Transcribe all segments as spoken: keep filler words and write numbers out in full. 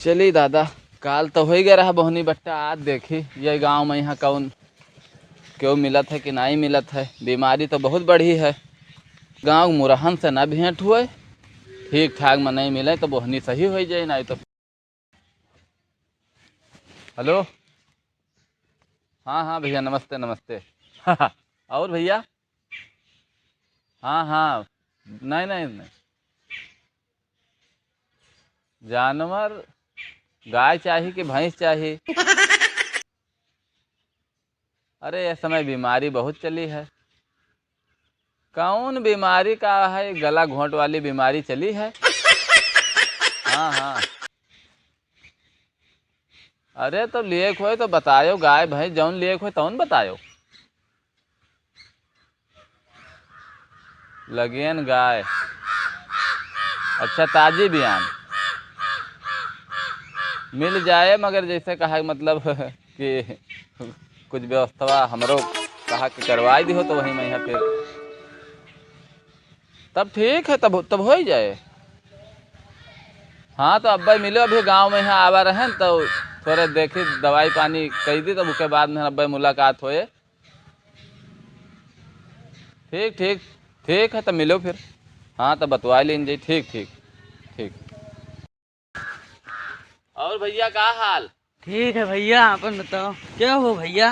चली दादा, काल तो होइ गए रहा बोहनी बट्टा, आज देखी ये गाँव में यहाँ कौन केहू मिलत है कि नाहीं मिलत है। बीमारी तो बहुत बढ़ी है, गाँव मुरहन से ना भेंट हुए, ठीक ठाक मनई मिले तो बोहनी सही होइ जाए, नाहीं तो। हेलो, हाँ हाँ भइया, नमस्ते नमस्ते। और भइया, हाँ हाँ, नाहीं नाहीं नाहीं, जानवर गाय चाही कि भैंस चाही? अरे, यह समय बीमारी बहुत चली है। कौन बीमारी का है, गला घोंट वाली बीमारी चली है। हाँ हाँ। अरे, तो लिएक होए तो बतायो, गाय भैंस जौन लिएक होए तौन बतायो। लगेन गाय। अच्छा, ताजी बियान मिल जाए, मगर जैसे कहा, मतलब कि कुछ व्यवस्था हमरो कहा कि करवाई दिहो, तो वही में यहाँ फिर तब ठीक है, तब तब होइ जाए। हाँ, तो अब्बे मिलो, अभी गाँव में यहाँ आवा रहेन, तो थोड़े देखी, दवाई पानी कई दी, तब उसके बाद में अब्बे मुलाकात होए। ठीक ठीक ठीक है, तो मिलो फिर। हाँ, तो बतवा लीन जी। ठीक ठीक ठीक। और भइया, का हाल? ठीक है भइया, आपन बताओ, क्या हो भइया?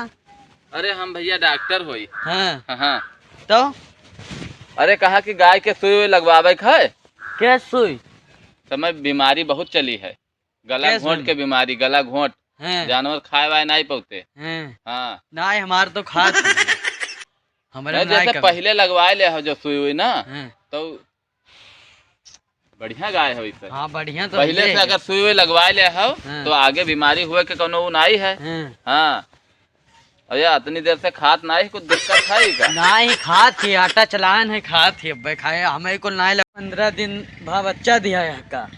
अरे, हम भइया डॉक्टर होई। हाँ। हाँ। तो? अरे, कहा कि गाय के सुई उई लगवावे के है। के सुई? समय बीमारी बहुत चली है, गला घोंट के बीमारी, गला घोंट। हाँ। जानवर खाए वाए नाहीं पौते। हाँ। हाँ। नाहीं, हमार तो खात है। हमारे नाहीं, जैसे पहिले लगवाए ले हो जो सुई उई ना, हाँ। तो बढ़िया गाय हो इसे। हाँ, बढ़िया तो पहिले से अगर सुई उई लगवाए ले हो, हाँ। तो आगे बीमारी हुए के कौनो उ नाहीं है। हाँ। हाँ। अरे, इतनी देर से खात नाहीं, कुछ दिक्कत है का? नाहीं, खात ही, आटा चलान है, खात ही। अब्बे खाए, हमें कुल नाहीं लग, पन्द्रह दिन भा बच्चा दिया है का,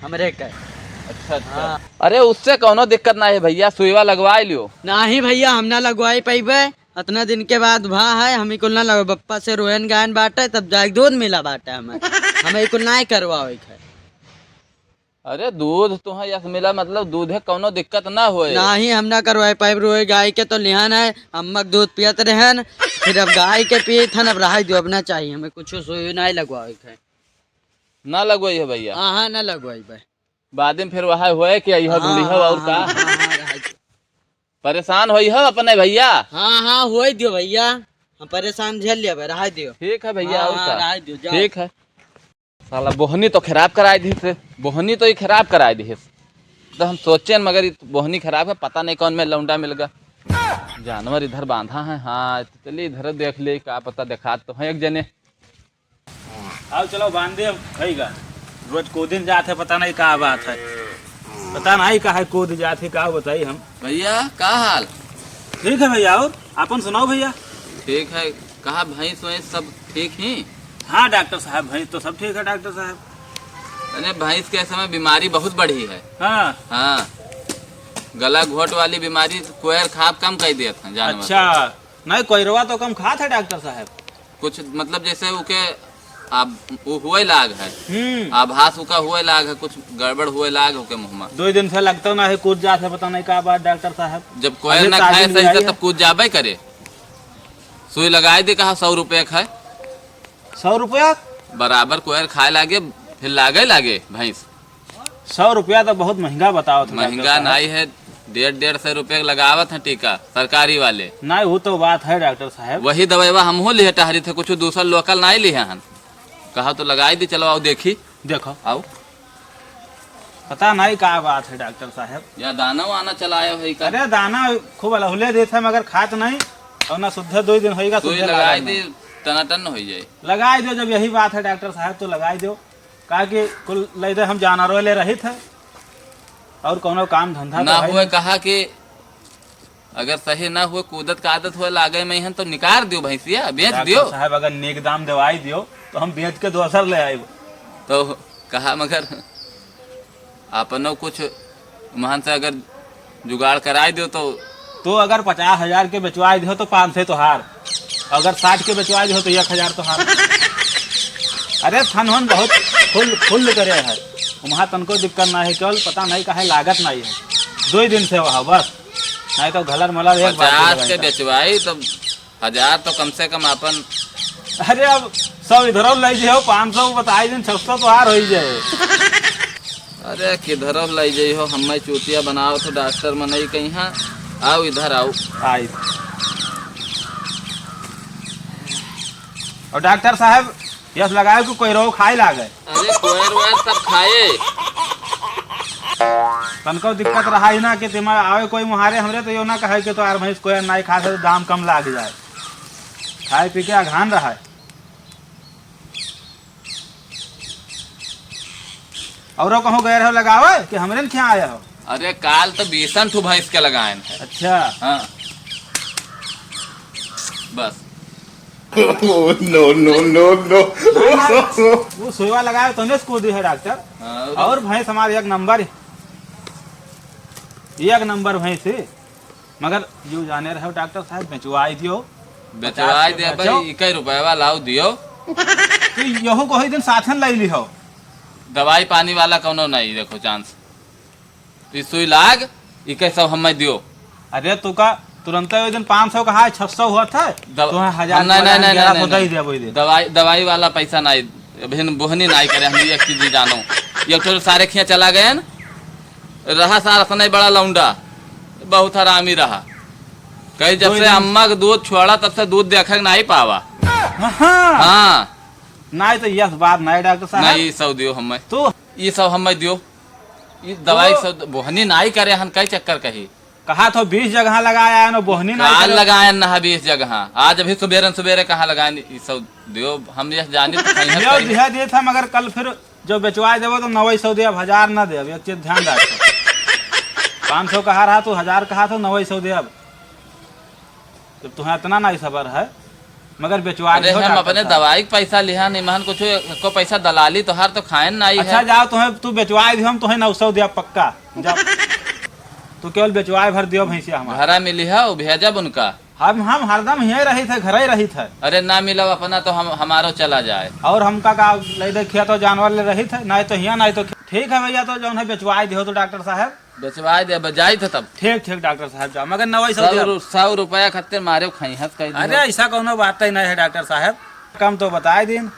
हमरे का। अच्छा, अच्छा। हाँ। अरे, उससे कौनो दिक्कत नाहीं है भइया, सुईवा लगवाए लियो। नाहीं भइया, हम ना लगवाए पइबे। अतना दिन के बाद भा है, हम ई कुल ना लगवाए। बप्पा से रोएन गायन बाटे, तब जाके दूध मिला बाटे हमें। हमें ई कुल नाहीं करवावे के है। अरे, दूध तो है यस मिला, मतलब दूध है, कौनो दिक्कत ना होए। नाहीं, हम ना करवाए पाइब, रोए गाय के तो लिहान है, अम्मक दूध पियत रहन, फिर अब गाय के पियत हन, अब रहाई दियो, अब ना चाहिए हमें, कुछ सुई नाहीं लगवावे के है। ना लगवाई है भइया? हाँ हाँ, ना लगवाई भाई। बाद में फिर वह होए कि यह हाँ, ढूंढी हो हाँ, और का? हाँ, हाँ, हाँ, रहाई दियो। परेशान होई हो अपने भइया। हाँ हाँ, होई दियो भइया, हम परेशान झेल लेबे, रहाई दियो। ठीक है भइया, हाँ, और हाँ, का? रहाई दियो, जाओ। ठीक है। साला बोहनी तो खराब कराए दिहिस रे, बोहनी तो ही खराब कराए दिहिस। तो हम सोचेन, मगर ई बोहनी खराब है, पता नहीं कौन में लौंडा मिल गा। जानवर इधर बांधा है, हाँ, तो चलिए इधर देख ले, का पता देखात तो है एक जने। आओ चलो बांध दे, भई गा। रोज कूदिन जात है, पता नहीं का बात है, पता नहीं का है, कूद जात है, का बताई हम। भइया, का हाल? ठीक है भइया, और आपन सुनाओ भइया। ठीक है, कहा भैंस वैंस सब ठीक ही? हाँ डॉक्टर साहब, भैंस तो सब ठीक है डॉक्टर साहब। अरे भैंस के समय बीमारी बहुत बढ़ी है। हाँ। हाँ, गला घोट वाली बीमारी कोयर खाब कम कर दिया था जानवर। अच्छा, नहीं कोयरवा तो कम खात है डॉक्टर साहब। कुछ मतलब जैसे उके आब-, उ हुए लाग है, हम्म। आभास उका हुए लाग है, कुछ गड़बड़ हुए लाग है उके मुँह में। दो दिन से लगता ना है, कूद जात है, पता नहीं का बात डॉक्टर साहब। जब कोयर अभी ना ताजिन खाए सही से तब कूद जाबे करे। सुई लगाए दे, कहा सौ रुपये का है। सौ रुपया? बराबर कोयर खाए लागे, फिर लागे लागे भैंस। सौ रुपया तो बहुत महंगा बतावत है डॉक्टर महंगा साहब। नाई है, डेढ़, डेढ़ सौ रुपये का लगावत हैं टीका सरकारी वाले। नाई, वो तो बात है डॉक्टर साहब। वही दवाईवा हमहू लिहे टहरी थे, कुछ दूसर local नाई लिहे हन। कहा तो लगाई दी, चलो आओ देखी। देखो। आओ। पता नहीं का बात है डॉक्टर साहब। या दाना वाना चलायो है का? अरे दाना खूब अलहुले देत है मगर खात नहीं, और ना सुद्धे दो दिन होइगा, सुई सुद्धे लगाई लागल दी, नहीं। टनाटन हो जाए। लगाई दो, जब यही बात है डॉक्टर साहब तो लगाई दो। काहे कि कुल लइदे हम जानवरो ले रहित है और कौनो काम धंधा ना तो है हुए नहीं। कहा कि अगर सही ना हुए, कूदत कादत हुए लागे में हन तो निकाल दियो भैंसिया, बेच डॉक्टर दियो। साहब अगर नीक दाम देवाई दियो तो हम बेच के दोसर ले आइब। तो कहा मगर आपनो कुछ महन से अगर जुगाड़ कराई दियो तो। तो अगर पचास हजार के बेचवाई दियो तो पाँच सौ तोहार, अगर साठ के बेचवाई दियो तो एक हजार तोहार। अरे थनहन बहुत फुल फुल करे है। वहाँ तनको दिक्कत ना है, केवल पता नहीं काहे लागत नहीं है, दो ही दिन से वहाँ बस, नहीं तो घलर मलर एक बार पचास के बेचवाई तो हजार तो कम से कम अपन। अरे अब सौ इधरो ले जाओ, पाँच सौ बताई दिन, छह सौ तो हार हो ही जाए। अरे किधरो ले जाई हो, हमें चूतिया बनाओ तो डॉक्टर में नहीं कहीं। हाँ, आओ इधर आओ। आई। और डॉक्टर साहब, यस लगाए कि कोई रोग खाए लागे। अरे कोयर वोयर सब खाए। तनको दिक्कत रहा ही ना कि तिमा आवे कोई मुहारे हमरे तो यो ना कहे कि तो यार भैंस कोयर नाई खा से दाम कम लाग जाए। खाए पी के अघान रहा है। औरो कहूँ गए रहो लगावे कि हमरे न क्या आया हो? अरे काल तो बीसन ठू भैंस के लगाएन है। अच्छा। हाँ। बस। Oh, no, no, no, no। वो सुइवा लगाए तो नहीं कूदी है डॉक्टर। हाँ, और और भैंस हमारे एक नंबर है, एक नंबर भैंस है। मगर यू जाने रहो डॉक्टर साहब, बेचवाई दियो। बेचवाई पचास के दे भाई, बेचो। इक्कीस रुपया लाओ दियो। तो यहू को ही दिन साथन लाई ली हो। दवाई पानी वाला कौनो नहीं, देखो चांस। ई सुई लाग, ई के सब हमें दियो। अरे तू का तुरंत ओइ दिन पाँच सौ कहा, छह सौ हुआ था, दव-, तो हजार हम नहीं, वाला नहीं, हम नहीं, ग्यारह सौ नहीं, दे नहीं। दिया वही दिन। दवाई, दवाई वाला पैसा नहीं, अभी बोहनी नहीं करे, हम एक चीज ही जानो। ये तो सारे खिया चला गए न, रहा सार असने बड़ा लौंडा, बहुत हरामी रहा। कहीं जब दो से दिन। अम्मा के दूध छोड़ा तब से दूध देखे के नहीं पावा। हाँ। हाँ। नहीं तो यस बात नहीं डॉक्टर साहब। नहीं, ई सब दियो हमें। तू? ई सब हमें दियो। ई दवाई तो सब बोहनी नाई करे हन, कई चक्कर कही। कहा तो बीस जगह लगाया है ना, बोहनी नाई काल करे। लगायन ना बीस जगह। आज अभी सुबेरन सुबेरे कहाँ लगायन, ई सब दियो, हम यस जानी तो कहीं दियो, कहीं। दिया दिए था, मगर कल फिर जो बेचवाए देबो तो नवई सौ देब, हजार ना देब, एक चीज ध्यान रखो। पाँच सौ कहा रहा, तू हजार कहा तो नवई सौ देब। जब तुम्हें इतना नहीं सबर है, मगर बेचवा अरे दियो हम डॉक्टर अपने साहब। दवाई के पैसा लिहा नहीं, महन कुछ एको पैसा दलाली तोहार तो खाएन नहीं अच्छा, है। जाओ, तुम्हें तू बेचवाए दियो, हम तुम्हें नौ सौ दिया पक्का। जाओ। तू केवल बेचवाए भर दियो भैंसिया हमारा। घरा मिली है, वो भेजब उनका। हम, हम हरदम हिये रही थे, घरे रही थे। अरे ना मिलब अपना तो हम, हमारो चला जाए। और हमका का ले दे, खेत और जानवर ले रही थे, नहीं तो हिया, नहीं तो खे-, ठीक है भैया, तो जौन है बेचवाए दियो तो डॉक्टर साहब। बेचवाए दे, अब जाइत है तब। ठीक, ठीक डॉक्टर साहब, जाओ, मगर नवई सौ सौ दिया। रु-, सौ रुपया खातिर मारे खइहस कह दियो। अरे, ऐसा कौनो बात ही नहीं है डॉक्टर साहब, कम तो बताए दिन,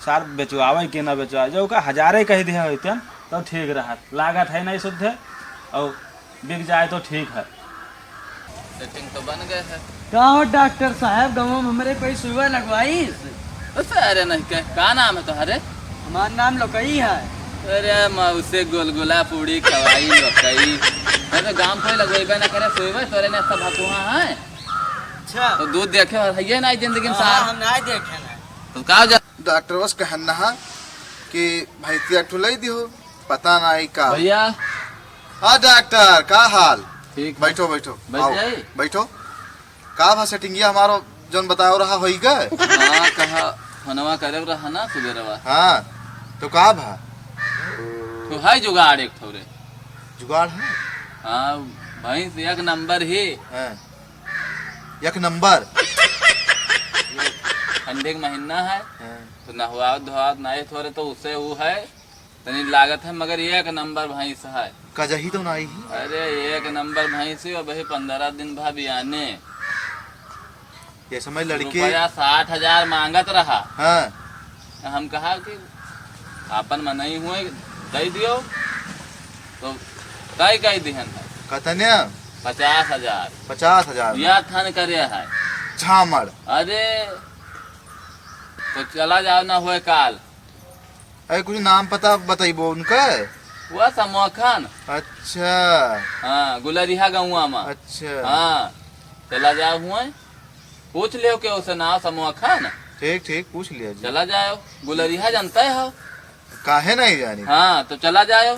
सार बेचवावे कि ना बेचवावे, जो का हजारे कह दिया होते तो ठीक रहा, लागत है नहीं शुद्ध है, और बिक जाए तो ठीक है। सेटिंग तो बन गए है। का हो डॉक्टर साहब, गाँव में हमरे कोई सुइवा लगवाई? अरे नहीं कह, का नाम है तुम्हारे? हमार नाम लोकई है। अरे मौसे गुलगुला पूड़ी खवाई लोकई। मैं तो गांव कोई लगवाई ना करे, सोईबे तोरे ने सब हकुहा है। अच्छा। तो दूध देखे हो, है ये ना जिंदगी में हाँ, सार। हम ना देखे ना। तो का जा- डॉक्टर बस कहन रहा कि भैंसिया ठुलाई दी हो, पता नहीं का। भैया। हाँ डॉक्टर, का हाल? ठीक है। बैठो, बैठो। बैठ आओ, जाए? बैठो। का भा सेटिंगिया हमारो जौन बताओ रहा होई गए? हाँ, कहा फोनवा करे रहा ना सुबेरवा। हाँ, तो का भा? तो है जुगाड़ एक ठौरे। जुगाड़ है? हाँ, भैंस एक नंबर ही। हाँ। एक नंबर? ये ठंडे के महीना है, हाँ। तो नहवात धोआत नहीं थोड़े, तो उससे वो है, तनी लागत है, मगर एक नंबर भैंस है। कजही तो नहीं ही? अरे, एक नंबर भैंस ही, अबही पन्द्रह दिन भा बियाने। ये समय लड़की रुपया साठ हजार मांगत रहा। हाँ। हम कहा कि आपन मनई हुए, दे दियो, तो तय कह दिहन है। कतने? पचास हजार। पचास हजार में? या थन करे है। झामड़। अरे, तो चला जाओ ना हुए काल। अरे, कुछ नाम पता बताइबो उनका? वह समोखन। अच्छा। हाँ, गुलरिहा गौवा में। अच्छा। हाँ, चला जाओ हुए, पूछ लियो के उसे नाम समोखन। ठीक, ठीक, पूछ लिया जी। चला जाओ, गुलरिहा जानता है हो? काहे नहीं जानी? हाँ, तो चला जाओ,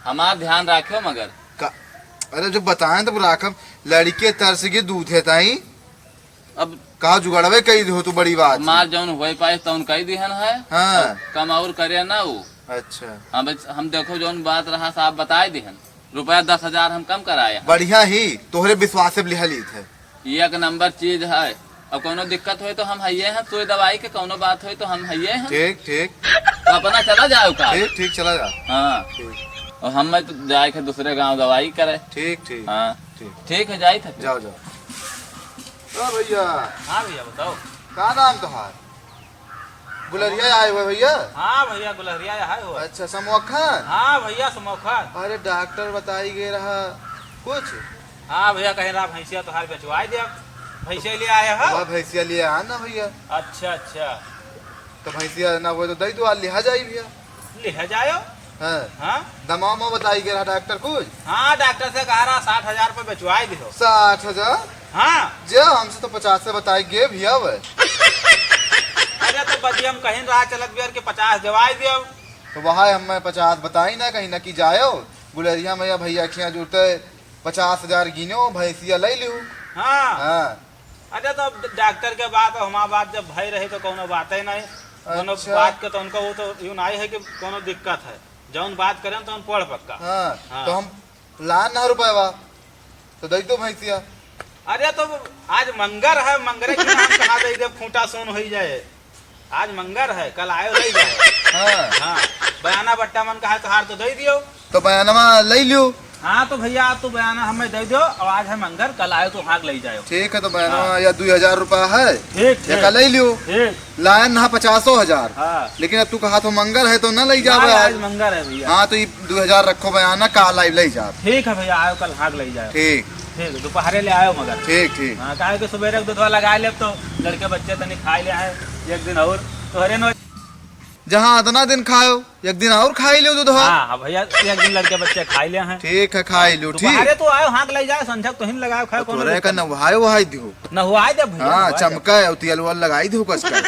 हमार ध्यान राखियो मगर। का-, अरे, जब बताएं तब राखब, लड़के तरस के दूध है ताई। अब का जुगाड़वे कही हो तो बड़ी बात। हमार जौन होए पाए तौन कही दिहन है। हाँ। अब कम और करे ना वो। अच्छा। हम, हम देखो जौन बात रहा साहब बताए दिहन, रुपया दस हजार हम कम कराए हैं। बढ़िया ही, तोहरे विश्वास से लिहा लीत है। एक नंबर चीज है, और कौनो दिक्कत होए तो हम हइये हैं, सुई दवाई के कौनो बात होए तो हम हइये हैं। ठीक, ठीक। तो अपना चला जाओ का? ठीक, ठीक, चला जा। हाँ। ठीक। और हम मैं तो जाए के दूसरे गांव दवाई करे। ठीक, ठीक। हाँ। ठीक। ठीक है, जाई था। जाओ, जाओ। ओ भैया। हाँ भैया, बताओ। का नाम तोहार? गुलरिया आए हुए भैया? हाँ भैया, गुलरिया आए हुए। अच्छा, समोखन? हाँ भैया, समोखन। अरे, डॉक्टर बताई गए रहा कुछ? हाँ भैया, कहे रहा भैंसिया तोहार बेचवाई दे। भैंसिया लिए आए हो? हाँ, भैंसिया लिए आया ना भैया। अच्छा, अच्छा। तो भैंसिया ना हुए तो दई दो, आज लिहा जाई भैया। लिहा जायो। हाँ। हाँ? दमा उमा बताई गए रहा डॉक्टर कुछ? हाँ, डॉक्टर से कहा रहा साठ हजार पे बेचवाई दिहो। साठ हजार? हाँ। जे हमसे तो पचास से बताई गए भैया वे। अरे तो बदी हम कहीं रहा चलत बियर के पचास देवाई दियो। तो वहाँ हम मैं पचास बताई ना, कहीं ना कि जायो गुलरिया मैया भैया खिया जुड़ते पचास हजार गिनो, भैंसिया ले लियो। हाँ। हाँ। अच्छा, तो अब डॉक्टर के बात और हमार बात जब भई रही तो कौनो बात ही नहीं। कौनो अच्छा। बात के तो उनको वो तो यूं नहीं है कि कौनो दिक्कत है। जौन बात करें तो उन पढ़ पक्का। हाँ, हाँ। तो हम लान ना रुपया, तो दे दो भैंसिया। अरे, तो आज मंगर है, मंगरे के नाम कहा दे दे, खूंटा सोन होई जाए। आज मंगर है, कल आयो ले जाए। हाँ। हाँ, बयाना बट्टा मन कहा तोहार तो दे दियो। तो बयानवा ले लियो। हाँ, तो भैया, तू बयाना हमें दे दियो, और आज है मंगर, कल आयो तो हाँक ले जायो। ठीक है, तो बयानवा हाँ। या दुई हजार रुपया है, ठीक, या ठीक। कल ले लियो। ठीक। लायन ना पचासो हजार। हाँ। लेकिन अब तू कहा तो मंगर है, तो ना ले ना, जावे आज आज। मंगर है भैया। हाँ, तो ये दुई हजार रखो बयाना, काल आई ले जा। ठीक है भैया, आयो कल हाँक ले जायो। ठीक। ठीक, दोपहरे ले आयो मगर। ठीक, ठीक। हाँ, काहे कि सुबेरे के दूधवा लगा लेब तो लड़के बच्चे तनी खाई ले आए एक दिन और। तोहरे न जहाँ अतना दिन खायो, एक दिन और खाई लियो दूधवा। हाँ, हाँ भैया, एक दिन लड़के बच्चे खाई ले हैं। ठीक है, खाई लियो, ठीक। दोपहरे तो आयो, हाँक ले जाए, संझक तो हिन लगायो, खायो, तो कौनो तोरे दिक्कत का नहीं। नहाए वहाए दियो। नहवाए दे भैया, हाँ, नहवाए दे। चमका है, तेल वेल लगाई दियो कस का।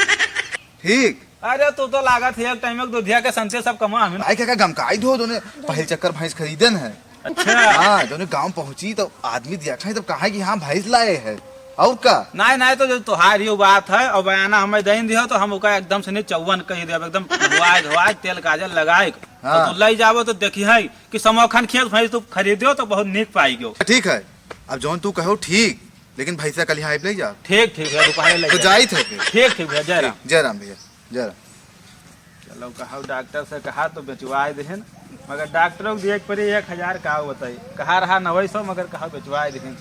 ठीक। अरे, तू तो लागत है एक टाइम एक दूधिया के संते सब कमा हमें। भाई, का, का गमकाई दियो, तूने पहले चक्कर भैंस खरीदन है। अच्छा। हाँ, जौने गाँव पहुँची तो आदमी देखा है, तब कहा है कि हाँ, भैंस लाए है, और का? नाहीं, नाहीं, तो जो तोहार ही बात है, और बयाना हमें दे दियो, तो हम ओका एकदम से नहीं चौवन कही देब, एकदम धोआए, धोआए, तेल काजल लगाए, हाँ। तो तू ले जाबो, तो देखी है कि समोखन खेत भैंस तू खरीदो, तो बहुत नीक पाई गयो। ठीक है, अब जौन तू कहो ठीक, लेकिन भैंसा कल यहाँ आइब ले जा। ठीक, ठीक है, दोपहरे ले तो जा। जाइत है फिर। ठीक, ठीक भैया, जय राम। ठीक, जय राम भैया, जय राम। चलो, कहा डॉक्टर से कहा तो बेचवाए देहन, मगर डॉक्टरों को दिए के पड़ी एक हजार, का बताई, कहा रहा नवई सौ, मगर कहा बेचवाए देहन।